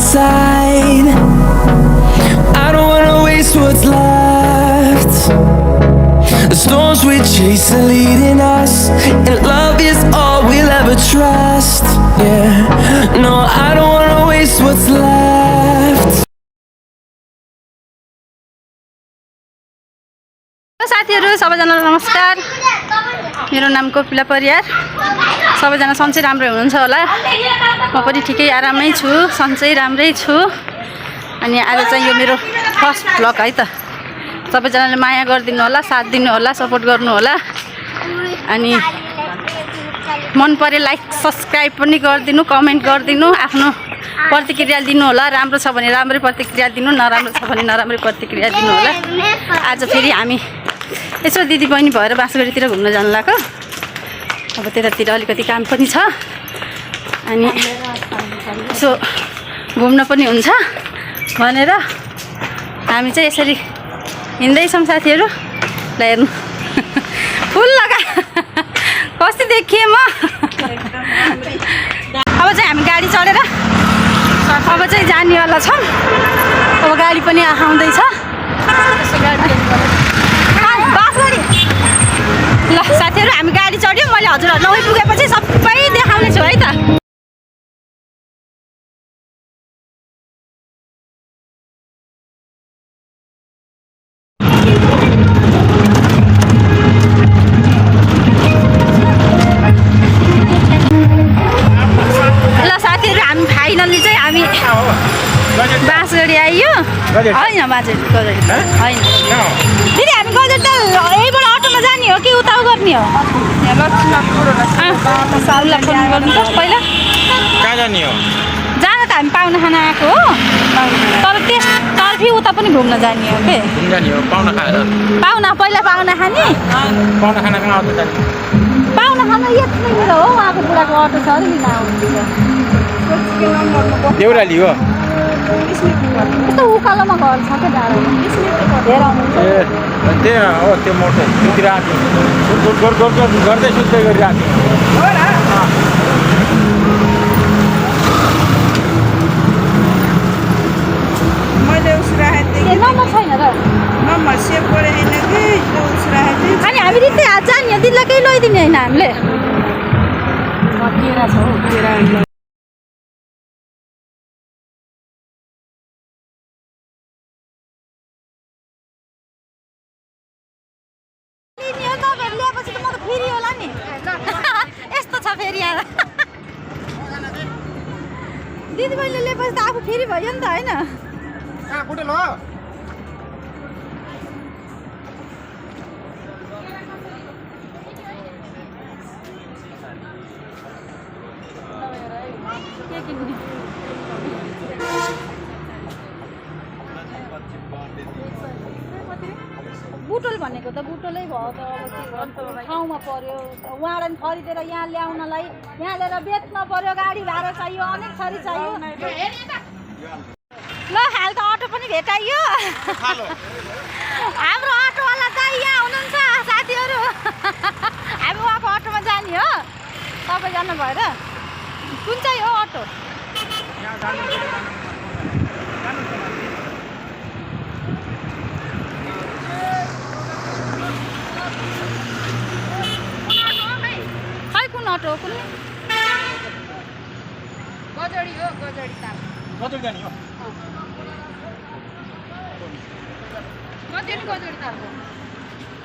inside. I don't wanna waste what's left. The storms we chase are leading us, and love is all we'll ever trust. Yeah, no, I don't wanna waste what's left. साथीहरु सबैजनालाई नमस्कार। मेरो नाम कोपिला परियार। सबैजना सन्चै राम्रै हुनुहुन्छ होला। म पनि ठिकै आरामै छु, सन्चै राम्रै छु। अनि आज चाहिँ यो मेरो फर्स्ट भ्लग है त। सबैजनाले माया गरिदिनु होला, साथ दिनु होला, सपोर्ट गर्नु होला। अनि मन परे लाइक सब्स्क्राइब पनि गरिदिनु, कमेन्ट गरिदिनु, आफ्नो प्रतिक्रिया दिनु होला। राम्रो छ भने राम्रै प्रतिक्रिया दिनु, नराम्रो छ भने नराम्रै प्रतिक्रिया दिनु होला। आज फेरि हामी यसो दिदी बहिनी भएर बाँसगढीतिर घुम्न जानु लाग्यो। अब त्यतातिर अलिकति काम पनि छ, अनि यसो घुम्न पनि हुन्छ भनेर हामी चाहिँ यसरी हिँड्दैछौँ साथीहरू। ल हेर्नु फुल लगा कस्तो देखिएँ म। अब चाहिँ हामी गाडी चढेर अब चाहिँ जानेवाला छौँ। अब गाडी पनि आउँदैछ। ल साथीहरू हामी गाडी चढ्यो। मैले हजुरहरूलाई पुगेपछि सबै देखाउने छु है त। ल साथीहरू हामी फाइनल्ली चाहिँ हामी बाँसगढी आइयो। होइन बाँसगढी गजडी होइन दिदी, हामी गजडी त यहीँबाट अटोमा जाने हो कि उता गर्ने हो? उसलाई फोन गर्नु त पहिला। कहाँ जाने हो? जान त हामी पाहुना खाना आएको हो, तर त्यसतर्फी उता पनि घुम्न जाने हो के? जाने हो पाहुना खाएर? पाहुना पहिला पाहुना खाने। पाहुना खाना कहाँ आउँछ जाने? पाहुना खाना यतिनिर हो, उहाँको बुढाको अटो छ अरे लिन आउनुहुन्छ। देउराली हो? यस्तो उकालोमा घर छ क्या डाँडामा, हेर आउनुहुन्छ। ए त्यही हो, त्यो मोटो सुतिरहेको गर्दै सुत्दै गरिरहेको मैले उस राखेको थिएँ। नम्बर छैन र? नम्बर सेभ गरेँ होइन कि उस राखेको थिएँ। अनि हामी रित्तै आज जाने हो, दिदीलाई केही लैदिने होइन हामीले। केरा छ हौ, केरा ल्याएपछि त म त फेरि होला नि। यस्तो छ फेरि यहाँ दिदी बहिनीले ल्याएपछि त आफू फेरि भयो नि त होइन? बुटल हो? के किन्ने? बुटोल भनेको त बुटोलै भयो त। अब के गर्नु, ठाउँमा पर्यो उहाँलाई खरिदेर यहाँ ल्याउनलाई, यहाँ ल्याएर बेच्न पर्यो, गाडी भाडा चाहियो, अनेक थरी चाहियो। ल हाल त अटो पनि भेटाइयो। हाम्रो अटोवाला चाहिँ यहाँ हुनुहुन्छ साथीहरू। हामी उहाँको अटोमा जाने हो सबैजना भएर। कुन चाहिँ हो अटो? खै कुन अटो हो? कुन गजडी हो, गजडी ताल। कति जाने हो? गजडी ताल हो।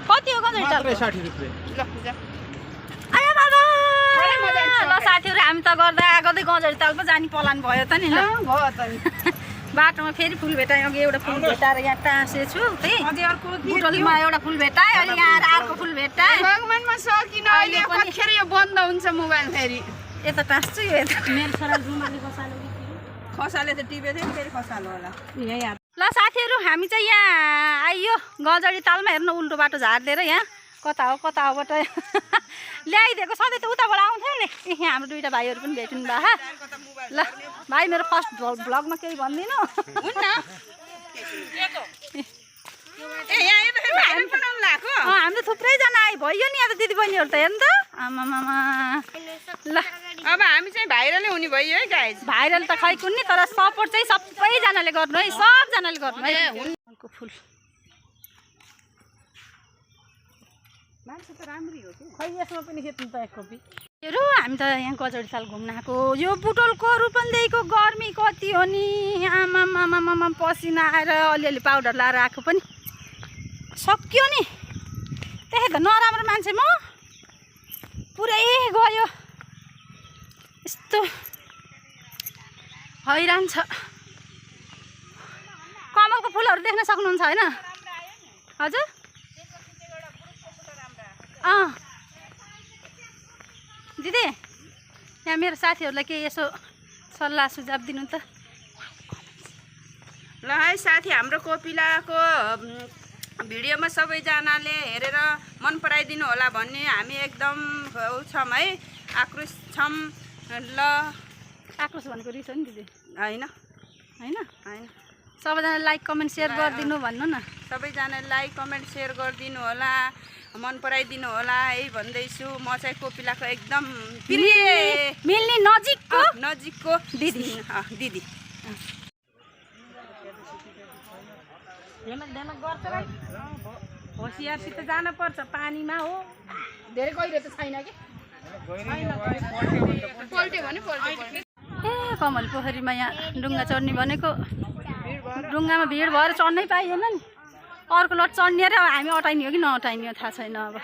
कति हो गजडी ताल? 60 रुपियाँ। आया बाबा। ल साथीहरू हामी त गर्दै गजडी ताल पो जाने प्लान भयो त नि। ल भयो त नि। बाटोमा फेरि फुल भेटाएँ। अघि एउटा फुल भेटाएर यहाँ टाँसेछु। त्यही बुटोलीमा एउटा फुल भेटाएँ, अहिले यहाँ आएर अर्को फुल भेटाएँ। भगवानमा सकिन अहिले पनि फेरि यो बन्द हुन्छ मोबाइल फेरि। यता टाँस्छु यो यता। मेरो छोरा रुमाले खसाले त टिपेको थियो नि, फेरि खसालो होला। ल साथीहरू हामी चाहिँ यहाँ आइयो गजडी तालमा। हेर्नु उल्टो बाटो झारिदिएर यहाँ कता हो कताबाट ल्याइदिएको। सधैँ त उताबाट आउँथ्यो नि। यहाँ हाम्रो दुईवटा भाइहरू पनि भेट्नु भयो। ल भाइ मेरो फर्स्ट भ्लगमा केही भन्दिनँ। हामी त थुप्रैजना आयो भयो नि यहाँ त दिदी बहिनीहरू त हेर्नु त। आमामामा ल अब हामी चाहिँ भाइरलै हुने भयो है गाइज। भाइरल त खै कुन्नी तर सपोर्ट चाहिँ सबैजनाले गर्नु है सबजनाले गर्नु है फुलको फुल मान्छे त राम्रै हो कि खै यसमा पनि खेत्नु त 1 कपी हामी त यहाँ गजडी साल घुम्न आएको यो बुटोलको रूपन्देहीको गर्मी कति हो नि आमा पसिना आएर अलिअलि पाउडर लाएर आएको पनि सक्यो नि त्यही त नराम्रो मान्छे म पुरै गयो यस्तो हैरान छ कमलको फुलहरू देख्न सक्नुहुन्छ होइन हजुर दिदी यहाँ मेरो साथीहरूलाई केही यसो सल्लाह सुझाव दिनु त ल है साथी हाम्रो कोपिलाको भिडियोमा सबैजनाले हेरेर मन पराइदिनु होला भन्ने हामी एकदम छौँ है आक्रोश छौँ ल आक्रोश भनेको रिस हो नि दिदी होइन होइन होइन सबैजना लाइक कमेन्ट सेयर गरिदिनु भन्नु न सबैजनाले लाइक कमेन्ट सेयर गरिदिनु होला मन पराइदिनु होला है भन्दैछु म चाहिँ कोपिलाको एकदम प्रिय मिल्ने नजिकको दिदी दिदी होसियारसित जानुपर्छ पानीमा हो धेरै गहिरो त छैन कि पल्ट्यो भने पल्ट्यो ए कमल पोखरीमा यहाँ डुङ्गा चढ्ने भनेको डुङ्गामा भिड भएर चढ्नै पाइएन नि अर्को लट चढ्ने र हामी अटाइने हो कि नअटाइने हो थाहा छैन अब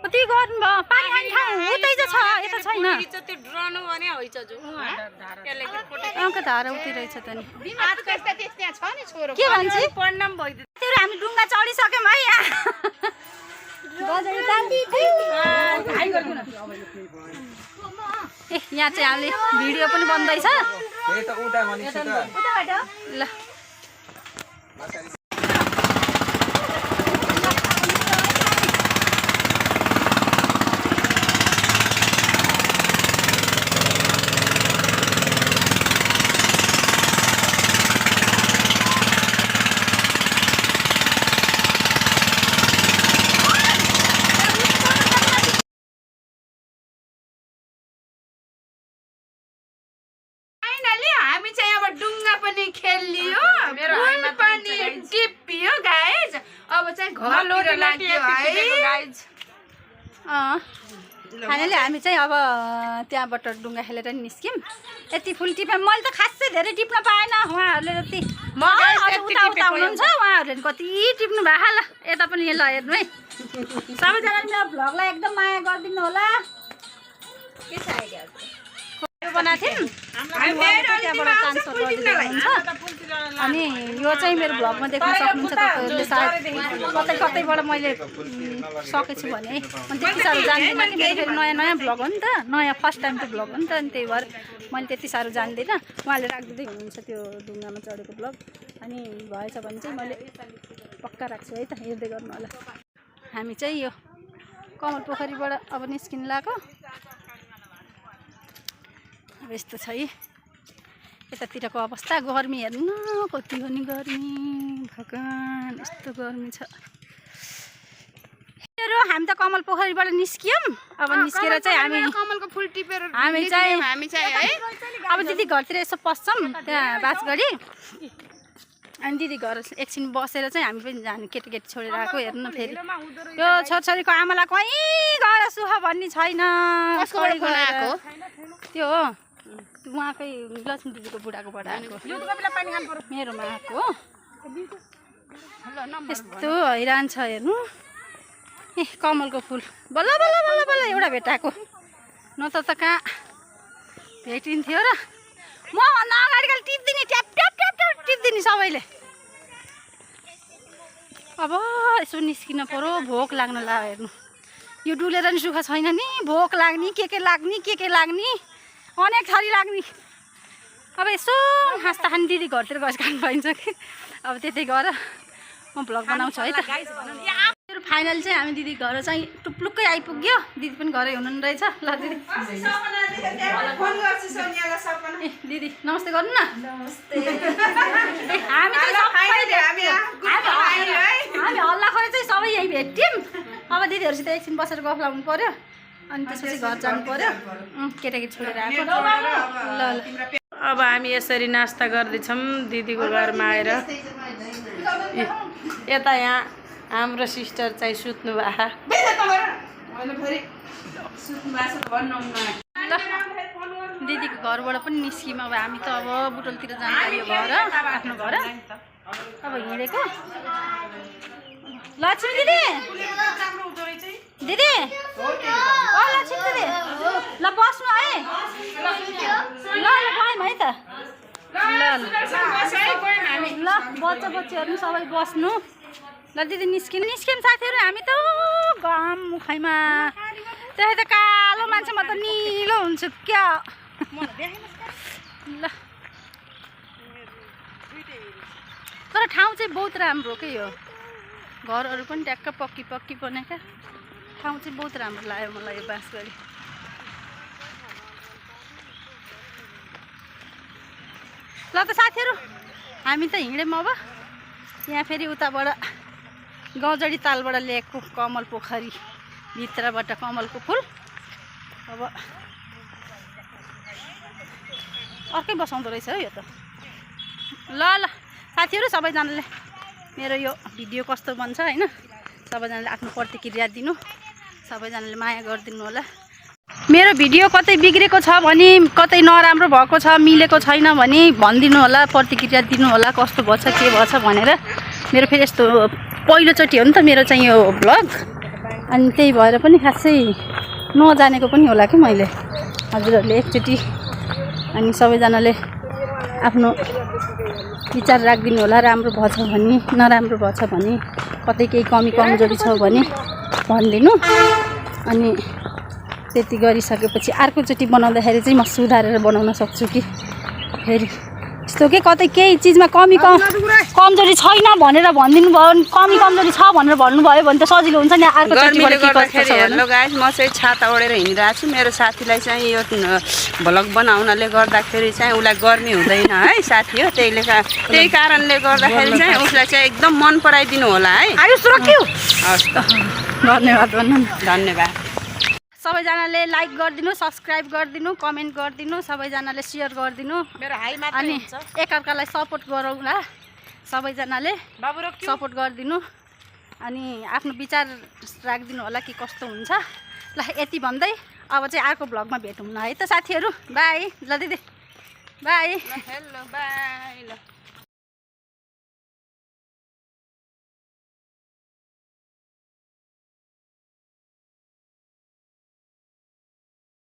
कति गर्नु भयो पानी खाने ठाउँ उतै चाहिँ छ यता छैन अङ्क धारा उतै रहेछ त नि के भन्छ हामी डुङ्गा चढिसक्यौँ है यहाँ ए यहाँ चाहिँ हामीले भिडियो पनि बन्दैछ ल हामी चाहिँ अब डुङ्गा पनि खेलियो पनि टिपियो गाइज अब चाहिँ घरतिर लाग्यो है फाइनली हामी चाहिँ अब त्यहाँबाट डुङ्गा खेलेर निस्क्यौँ यति फुल टिप्यौँ मैले त खासै धेरै टिप्न पाएन उहाँहरूले जति उता हुनुहुन्छ उहाँहरूले कति टिप्नु भएको ल यता पनि ल हेर्नु है सबैजनाले मेरो भ्लगलाई एकदम माया गरिदिनु होला के छ आइडिया बनाएको थियौँ त्यहाँबाट ट्रान्सफर गरिदिनु हुन्छ अनि यो चाहिँ मेरो भ्लगमा देख्न सक्नुहुन्छ तपाईँहरूले सायद कतै कतैबाट मैले सकेछु भने है अनि त्यति साह्रो जान्दिनँ कि मेरो फेरि नयाँ नयाँ भ्लग हो नि त नयाँ फर्स्ट टाइमको भ्लग हो नि त अनि त्यही भएर मैले त्यति साह्रो जान्दिनँ उहाँले राखिदिँदै हुनुहुन्छ त्यो ढुङ्गामा चढेको भ्लग अनि भएछ भने चाहिँ मैले पक्का राख्छु है त हेर्दै गर्नु होला हामी चाहिँ यो कमल पोखरीबाट अब निस्किनु लाग्यो अब यस्तो छ है यतातिरको अवस्था गर्मी हेर्नु कति हो नि गर्मी भगवान् यस्तो गर्मी छ हामी त कमल पोखरीबाट निस्कियौँ अब निस्केर चाहिँ हामी कमलको फुल टिपेर हामी चाहिँ है अब दिदी घरतिर यसो पस्छौँ त्यहाँ बासगढी अनि दिदी घर एकछिन बसेर चाहिँ हामी पनि जाने केटीकेटी छोडेर आएको हेर्नु फेरि यो छोरछोरीको आमालाई कहीँ गएर सुख भन्ने छैन त्यो हो उहाँकै लक्ष्मी दिदीको बुढाकोबाट आएको मेरोमा आएको हो यस्तो हैरान छ हेर्नु ए कमलको फुल बल्ल बल्ल बल्ल बल्ल एउटा भेटाएको न त कहाँ भेटिन्थ्यो र म भन्दा अगाडि खालि टिप्दिने ट्याप ट्याप ट्याप ट्याप टिप्दिने सबैले अब यसो निस्किन पऱ्यो भोक लाग्न लाग्यो हेर्नु यो डुलेर नि सुख छैन नि भोक लाग्ने के लाग्ने अनेक थरी लाग्ने अब यसो हाँस्दा खाने दिदी घरतिर गएर खानु पाइन्छ कि अब त्यतै गएर म भ्लग बनाउँछु है त फाइनल चाहिँ हामी दिदी घर चाहिँ टुप्लुक्कै आइपुग्यो दिदी पनि घरै हुनु रहेछ ल दिदी ए दिदी नमस्ते गर्नु न हामी हल्लाखोरी चाहिँ सबै यहीँ भेट्यौँ अब दिदीहरूसित एकछिन बसेर गफ लाउनु पर्यो अनि त्यसपछि घर जानु पर्यो केटाकेटी छोडेर आएको ल ल अब हामी यसरी नास्ता गर्दैछौँ दिदीको घरमा आएर यता यहाँ हाम्रो सिस्टर चाहिँ सुत्नु दिदीको घरबाट पनि निस्क्यौँ अब हामी त अब बुटोलतिर जानु घर आफ्नो घर अब हिँडेको लक्ष्मी दिदी दिदी लक्ष्मी दिदी ल बस्नु है ल गयौँ है त ल बच्चा बच्चीहरू सबै बस्नु ल दिदी निस्क्यौँ साथीहरू हामी त घाम मुखैमा त्यही त कालो मान्छे म त निलो हुन्छु क्या ल तर ठाउँ चाहिँ बहुत राम्रो के यो घरहरू पनि ट्याक्क पक्की बनेका ठाउँ चाहिँ बहुत राम्रो लाग्यो मलाई यो बाँसगढी ल त साथीहरू हामी त हिँड्यौँ अब यहाँ फेरि उताबाट गौजडी तालबाट ल्याएको कमल पोखरी भित्रबाट कमलको फुल अब अर्कै बसाउँदो रहेछ है यो त ल ल साथीहरू सबैजनाले मेरो यो भिडियो कस्तो बन्छ होइन सबैजनाले आफ्नो प्रतिक्रिया दिनु सबैजनाले माया गरिदिनु होला मेरो भिडियो कतै बिग्रेको छ भने कतै नराम्रो भएको छ मिलेको छैन भने भनिदिनु होला प्रतिक्रिया दिनु होला कस्तो भएछ के भएछ भनेर मेरो फेरि यस्तो पहिलोचोटि हो नि त मेरो चाहिँ यो भ्लग अनि त्यही भएर पनि खासै नजानेको पनि होला कि मैले हजुरहरूले एकचोटि अनि सबैजनाले आफ्नो विचार राखिदिनु होला राम्रो भएछ भने नराम्रो भएछ भने कतै केही कमी कमजोरी छ भने भनिदिनु अनि त्यति गरिसकेपछि अर्कोचोटि बनाउँदाखेरि चाहिँ म सुधारेर बनाउन सक्छु कि फेरि यस्तो के कतै केही चिजमा कमजोरी छैन भनेर भनिदिनु भयो कमी कमजोरी छ भनेर भन्नुभयो भने त सजिलो हुन्छ नि गर्मीले गर्दाखेरि हेर्नु गाइस म चाहिँ छाता ओढेर हिँडिरहेको छु मेरो साथीलाई चाहिँ यो भ्लग बनाउनाले गर्दाखेरि चाहिँ उसलाई गर्मी हुँदैन है साथी हो त्यही कारणले गर्दाखेरि चाहिँ उसलाई चाहिँ एकदम मन पराइदिनु होला है हस् त धन्यवाद भन्नु धन्यवाद सबैजनाले लाइक गरिदिनु सब्सक्राइब गरिदिनु कमेन्ट गरिदिनु सबैजनाले सेयर गरिदिनु अनि एकअर्कालाई सपोर्ट गरौँला सबैजनाले सपोर्ट गरिदिनु अनि आफ्नो विचार राखिदिनु होला कि कस्तो हुन्छ ल यति भन्दै अब चाहिँ अर्को भ्लगमा भेटौँ न है त साथीहरू बाई ल दिदी बाई हेलो बाई ल